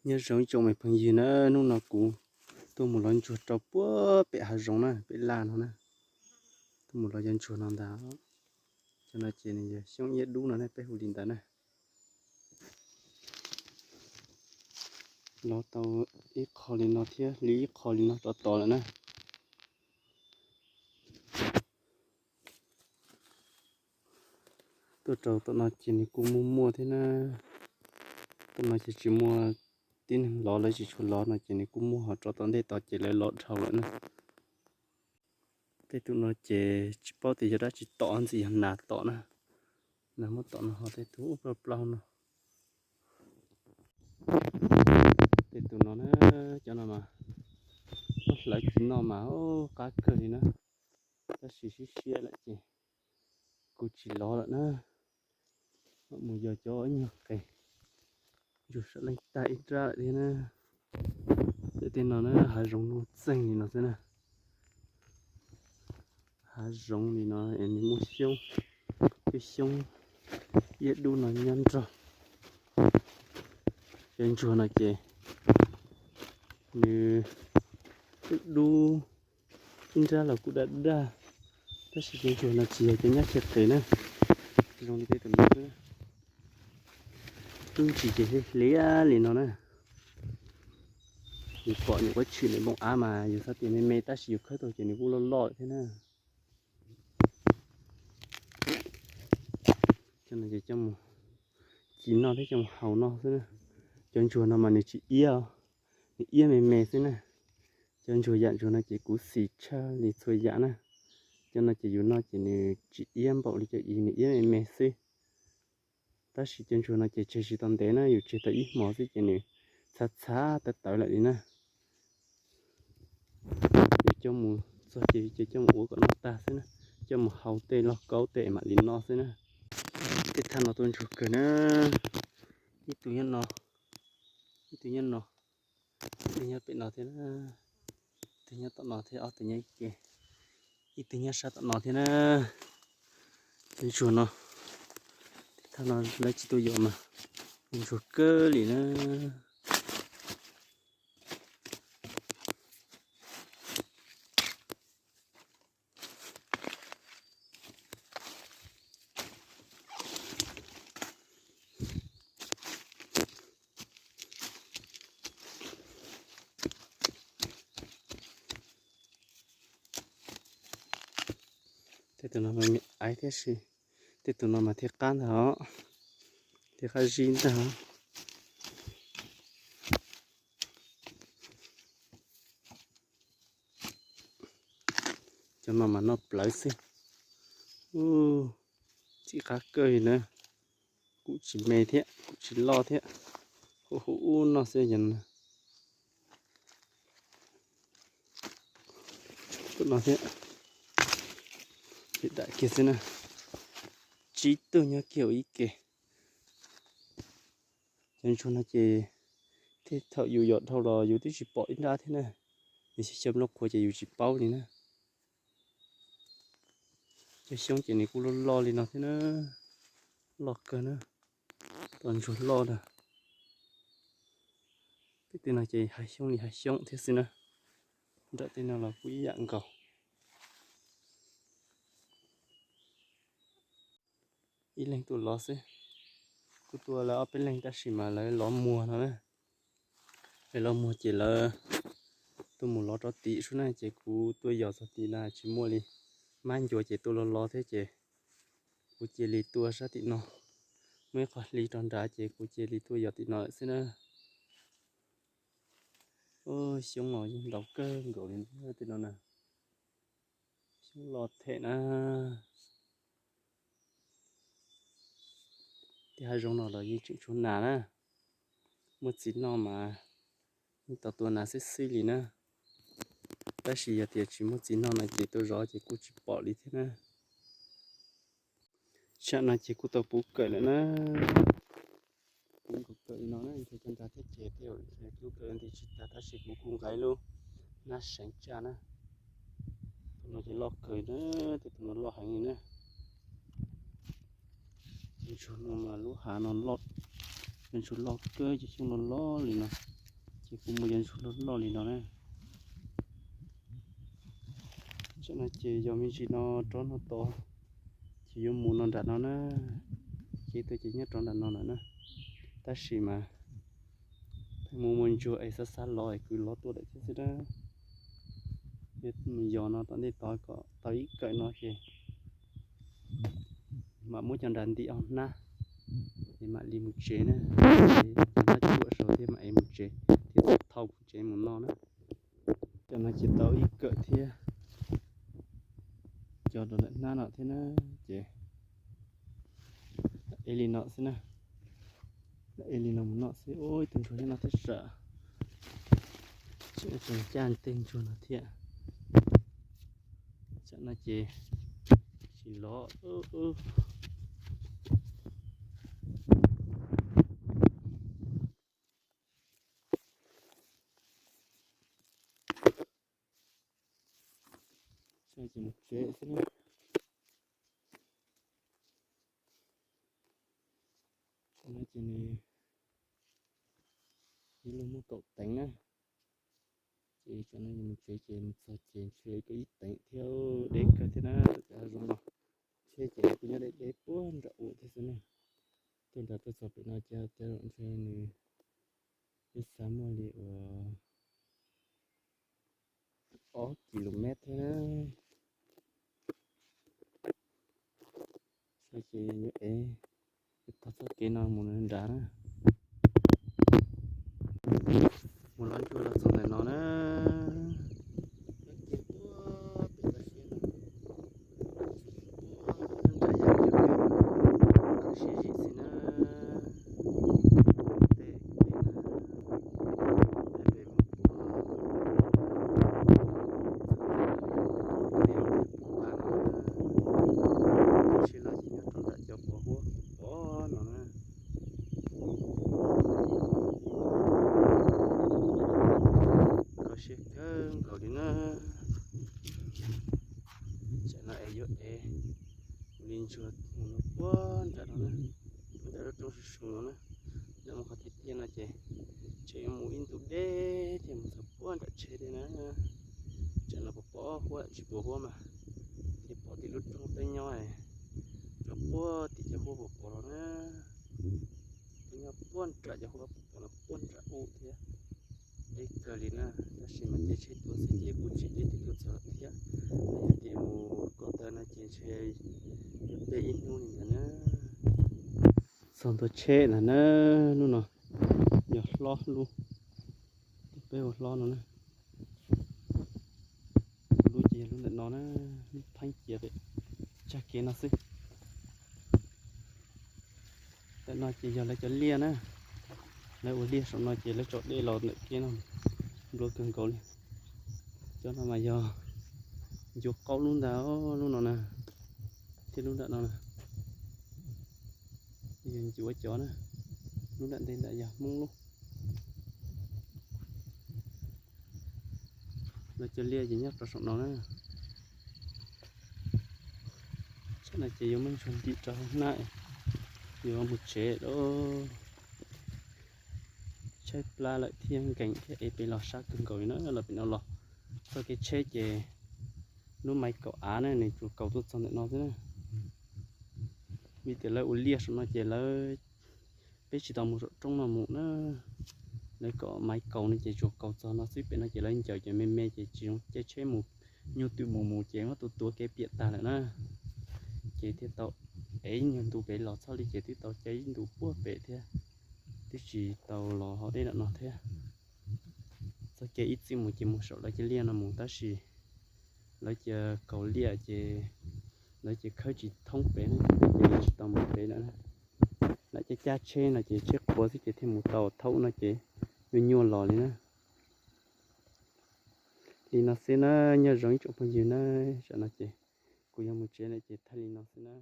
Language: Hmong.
Nyob zoo ib tsoom me phooj ywg na, hnub no kuv tuaj mus lov ntsuag rau puag pem hav zoov na, pem laj no na. Tuaj mus lov cov ntsuag no ntag. Cov no ces nws yog xyoob iab dub no ne, peb hu li ntawd na. Lov tau ib qho li no thiab li ib qho li no rov tod lawm na. Tuaj rau tom no ces nws kuj muaj muaj thiab na. Tom no ces tsis muaj, tib neeg lov lawv tsis tshua lov no ces nws kuj muaj, ho rov tom ntej tod ces lawv lov dhau lawm na. Tej tus no ces tsis paub tias yog dab tsi tom, ntxim yog nas tom na. Nas muab tom no, ho tej tus ub plaub plaub no. Tej tus no na, cov no mas muab hlawv ci noj mas qab kawg li na. Tab sis siab siab lawm ces kuv tsis lov lawm na. Mam mus yog cov nyuag qes, ntsuag sawv leej tag ib nrab lawm thiab na. Tej no na hav zoov nuj txeeg li no xwb na. Hav zoov li no es nws muaj xyoob, tej xyoob iab dub no nyob nrog. Cov ntsuag no ces nws dub dub, ib nrab los kuj daj daj, tab sis cov ntsuag no tsis yog cov nyob chaw qes na. Zoo li tej tus no xwb, tub ntsis ces hliab hliab li no na. Yus pom nyuam qhuav tshwm nws npoo av mas yus xav tias me me, tab sis yus khawb tau ces nws kuj loj loj thiab na. Cov no ces coj mus ci noj thiab coj mus haus noj xwb na. Cov ntsuag no mas nws tsis iab, nws iab me me xwb na. Cov ntsuag yam ntsuag no ces kuv xis tshaj li txhua yam na. Cov no ces yus noj ces nws tsis iab npaum li cov i, nws iab me me xwb. Tab sis cov ntsuag no ces tseg tsis tau ntev na, yus tseg tau ib hmos xwb ces nws txhav txhav tawv tawv lawm li na. Yus coj mus txog ces, ces coj mus ua kom noj tag xwb na, coj mus hau tej lauj kaub tej mam li noj xwb na. Tej thaj no tua ntsuag kawg na, ib tug nyob no, ib tug nyob no, ib tug nyob pem no thiab na, ib tug nyob tom no thiab, ob tug nyob ib ke, ib tug nyob sab tom no thiab na. Tej ntsuag no, tej thaj no lawv tsis tuaj yos mas ntsuag kawg li na. Tej tus no mas me aiv thiab si, tej tus no mas thiaj qab ntag os, thiaj qab zib ntag os. Cov no mas noj plawv xwb. Ub, txim qab kawg li na, kuj tsis me thiab kuj tsis loj thiab, hu hu ub noj xwb yog. Tus no thiab, ces dam kiag xwb na, tsib tug nyob kiag ua ib ke. Cov ntsuag no ces thiaj thaum yus yos dhau los yus twb tsis pom ib nrab thiab na, nws xyaw xyaw nplooj qhuav ces yus tsis paub li na. Cov xyoob ces nws kuj loj loj li no thiab na, loj kawg na, tus ntsuag loj na. Pem tej no ces hav xyoob li hav xyoob thiab xwb na, nram tej no los kuj ib yam nkaus. Ib leeg tuaj lov xwb, kuj tuaj lawv ob peb leeg tab sis mas lawv lov muag no na. Lawv lov muag ces lawv tuaj mus lov rov tim sub na, ces kuv tuaj yos txog tim na tsis muaj li. Mab ncua ces tuaj lov lov thiab ces kuv cia li tuaj sab tim no. Muaj ib qho hli rau nrad ces kuv cia li tuaj yos tim no lawm xwb na. Xyoob no yeej ntau kawg nkaus li tej no na. Xyoob loj them na. Tej hav zoov no los yeej tseem tshuav nas na. Muaj txiv noj mas yeej tau tua nas xwb xwb li na. Tab sis yog tias tsis muaj txiv noj no ces tuaj zov ces kuj tsis pom li thiab na. Tsam no ces kuj tau puv kawm lawm na. Puv nkaus kawm li no na, nrhiav cov nrad thiab ces tej zaum nrhiav puv kawm nti tsis tag tab sis kuv kuj nqa ib lub hnab seev tsaj na. Tus no ces loj kawg na, tej tus no loj heev li na. Cov ntsuag no mas lub hav no loj, cov ntsuag loj kawg, cov xyoob loj loj li no. Ces kuv mus yog ntsuag loj loj li no na. Tam no ces yog me ntsis no rov no tod, ces yuav mus no nram no na. Ces tuaj ces nyob rov nram no lawm na. Tab sis mas pheej mus mus ntsuag es xav xav los es kwv los tuaj lawm thiab xwb na. Yog mus yos no tom ntej tod kom tau ib kawm no ces mam muab cov nram nti ob hnab, es mam li mus tsev na. Cov hnab cuam saud thiab mam ev mus tsev, thiab thauj mus tsev mus no na. Cov no ces tau ib kawm thiab, cov rau lawm hnab no thiab na. Ces ev li no xwb na, ev li no mus no xwb. Ub, ib tug ntsuag nyob no thiab sas, tseem caj tej ntsuag no thiab. Tam no ces tsis los. Ces mus tsev xwb na. Tam no ces nws ib lub muaj kaum teev na. Ces tam no mus tsev ces mus txog ces ntshe koj ib teev thiab, deb kawg thiab na. Cov hav zoov no thiab ces kuj nyob deb deb puag nram ub thiab xwb na. Tuaj nram tuaj txog pem no ces tej zaum ntshe nws ib xav muaj li uas ob kilomev thiab na. Ces yuav ev tog txoj kev no mus nrad na. Mus los ntsuag los txog ntawm no na. Ces puag pem toj siab no, puag nram yaj kiag pem, toj siab zim xwb na. Tej kev na, pem mus puag, txog ntawm no yog puag nram no na. Toj siab no ces nyob rau nram cov pov huab pov no na. Kho siab kawg nkaus li na. Tam no es yuav ev li ntsuag mus no puag nram no na, puag nram lub roob su su no na. Nyob mus qhov tiaj tiaj no ces tseem yuav mus ib ntu deb thiaj mus txog puag nram tsheb thiab na. Tam no pos pos huab tsis pos huab mas, ces pom tim lub roob peb nyob, rau puag tim cov huab pos pos los na. Peb nyob puag nram cov huab pos pos los puag nram ub thiab. Deb kawg li na, tab sis mas caij tsheb tuaj xwb ces kuj tsis deb twb tuaj txog lawm thiab. Yog tias mus ko taw no ces ntshe yuav peb ib hnub li ntawd na. Txog ntua tsheb ntawd na, lub no yog hlob lub, peb ua hlob no na. Lub ces yog lub ntawm no na, lub pheeb cia pem tsag kev no xwb. Ntawm no ces yog lawv cov liaj na, lawv ua liaj saum no ces lawv tso dej los ntawm kev no, nplua kawg nkaus li. Cov no mas yog ncuav qaub lub ntag, lub no na, thiab lub nram no na, yog ncuav cov na, lub nram ntej ntawd yog Hmoob lub. Lawv cov liaj ces nyob rau saum no na. Tsam no ces yuav muab ntsuag ntim rau hauv hnab, yuav mus tsev lawm. Tshaib plab lawm thiab nkees thiab es pem los sab kawg nkaus li na, los pem no los txoj kev tsheb ces lub maiv kaus av na nws tsuas kaus tuaj txog ntawm no xwb na. Vim tias lawv ua liaj saum no ces lawv, peb tsis tau mus saum roob no mus na. Lawv kom maiv kaus no ces tsuas kaus txog no xwb, pem no ces lawv ncaws cov me me ces tsis zoo caij tsheb mus, nyuj twm mus mus ces muab tus tuav kev piam tag lawm na. Ces thiaj tau ev nyuag ntu pem los txhob li ces twb tau caij ib ntu puag pem thiab, twb tsis tau los hov deb nram no thiab. Txoj kev ib txwm mus ces mus saum lawv cov liaj no mus tab sis lawv cov kaus liaj ces lawv ces khawb tsis thoob pem na, ces tsis tau mus pem lawm na. Lawv caj caj tsheb no ces tsheb qhuav xwb ces thiaj mus tau, thaum no ces nyuaj nyuaj los li na. Li no xwb na, nyob zoo ib tsoom phooj ywg na, tam no ces kuv yuav mus tsev lawm ces thaij li no xwb na.